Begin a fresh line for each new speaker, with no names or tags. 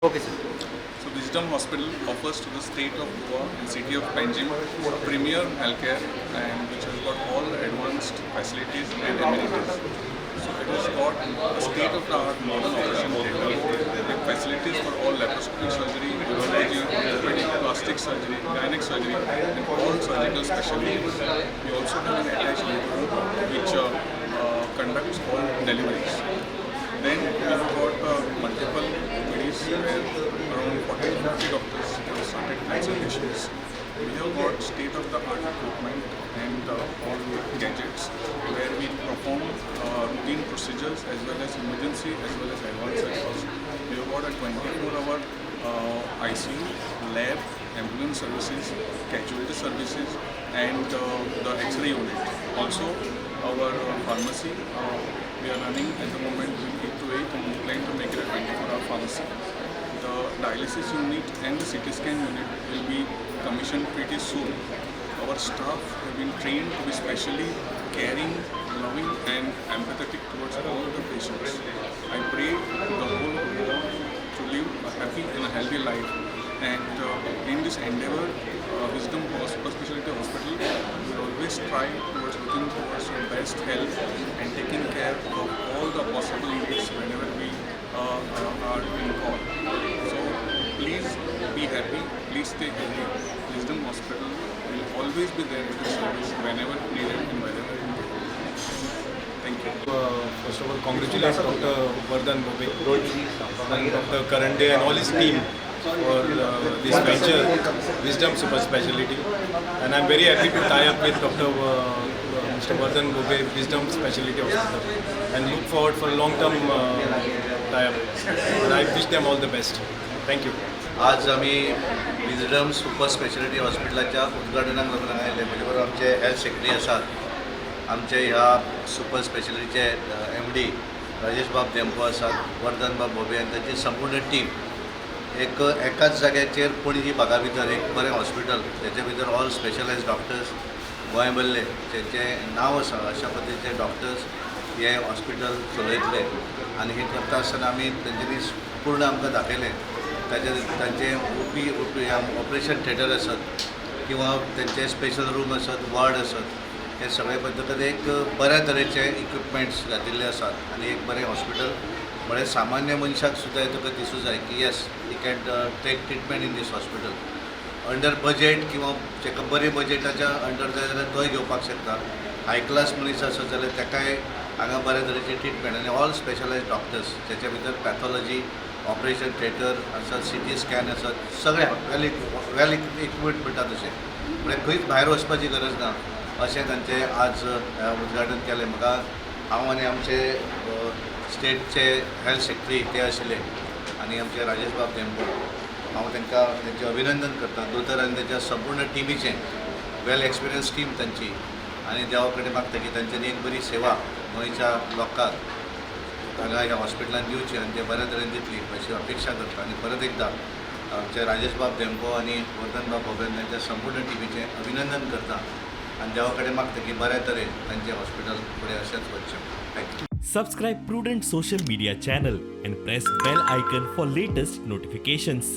Okay sir.
So Wisdom Hospital offers to the state of Goa and city of Panjim premier healthcare and which has got all advanced facilities and amenities. So it has got a state-of-the-art modern operation theatre with facilities for all laparoscopic surgery, urology, orthopedic, plastic surgery, gynec surgery and all surgical specialties. We also have an attached labor room which conducts all deliveries. Then we have got multiple OPDs where around 40 to 50 doctors have started consultations. We have got state-of-the-art equipment and all gadgets where we perform routine procedures as well as emergency as well as advanced surgeries. We have got a 24-hour ICU, lab, ambulance services, casualty services and the X-ray unit. Also, our pharmacy, we are running at the moment between 8 to 8 and we plan to make it a 24-hour pharmacy. The dialysis unit and the CT scan unit will be commissioned pretty soon. Our staff have been trained to be specially caring, loving and empathetic towards all the patients. I pray the whole of Goa to live a happy and a healthy life. And in this endeavor, Wisdom Super Specialty Hospital will always try towards looking towards your best health and taking care of all the possible needs whenever we are in call. So please be happy, please stay healthy. Wisdom Hospital will always be there at your service whenever needed and wherever needed. Thank you.
First of all, congratulate Dr. Vardhan Bobbe and Dr. Karande and all his team for this venture, Wisdom Super Speciality. And I'm very happy to tie up with Dr. Mr. Vardhan Bobbe, Wisdom Speciality Hospital, and look forward for a long-term tie-up. And I wish them all the best. Thank you.
आज आमी wisdom super speciality हॉस्पिटलाच्या उद्घाटनाक लागून हांगा आयले. म्हजे बरोबर आमचे health secretary आसात, आमचे ह्या सुपर स्पेशलिटीचे एम डी राजेश बाब धेंपो आसात, वर्धन बाब भोबे आनी तांची संपूर्ण टीम. एक एकाच जाग्याचेर पणजी भागा भितर एक बरें हॉस्पिटल, तेच्या भितर ऑल स्पेशलायज डॉक्टर्स, गोंय भरले जेंचें नांव आसा अशा पद्दतीचे डॉक्टर्स हे हॉस्पिटल चलयतले. आनी हें करता आसतना आमी तेंच्यांनी पूर्ण आमकां दाखयलें, ताचे तांचे ओपी ऑपरेशन थिएटर आसत किंवा तेंचे स्पेशल रूम आसत, वॉर्ड आसत, हे सगळे पद्दतीन एक बऱ्या तरेचे इक्विपमेंट्स घातिल्ले आसात. आनी एक बरें हॉस्पिटल म्हळ्यार सामान्य मनशाक सुद्दां येतकच दिसूं जाय की yes, he can take treatment in this hospital under budget किंवा ताका बरी बजेटाच्या अंडर जाय जाल्यार तोय घेवपाक शकता. हाय क्लास मनीस आसत जाल्यार ताकाय हांगा बऱ्या तरेची ट्रिटमेंट आनी ऑल स्पेशलायज डॉक्टर्स, ज्याच्या भितर पॅथॉलॉजी, ऑपरेशन थिएटर आसत, सी टी स्कॅन आसत, सगळें वेल वेल इक्विप्ड म्हणटा तशें. म्हळ्यार खंयच भायर वचपाची गरज ना अशें तांचें आज उद्घाटन केलें. म्हाका हांव आनी आमचे स्टेटचे हेल्थ सेक्रेटरी ते आशिल्ले आनी आमचे राजेश बाब धेंपो, हांव तांकां तेंचें अभिनंदन करता, दोतोर आनी तेच्या संपूर्ण टिमीचें. वेल एक्सपिरियन्स टीम तांची. आनी देवा कडेन मागता की तांच्यांनी एक बरी सेवा गोंयच्या लोकांक हांगा ह्या हॉस्पिटलान दिवची आनी ते बऱ्या तरेन दितली अशी अपेक्षा करता. आनी परत एकदां आमचे राजेश बाब धेंपो आनी वर्धन बाब भोबे तांच्या संपूर्ण टिमीचें अभिनंदन करता आनी देवा कडेन मागता की बऱ्या तरेन तांचें हॉस्पिटल फुडें अशेंच वचचें. Thank you.
Subscribe Prudent Social Media channel and press bell icon for latest notifications.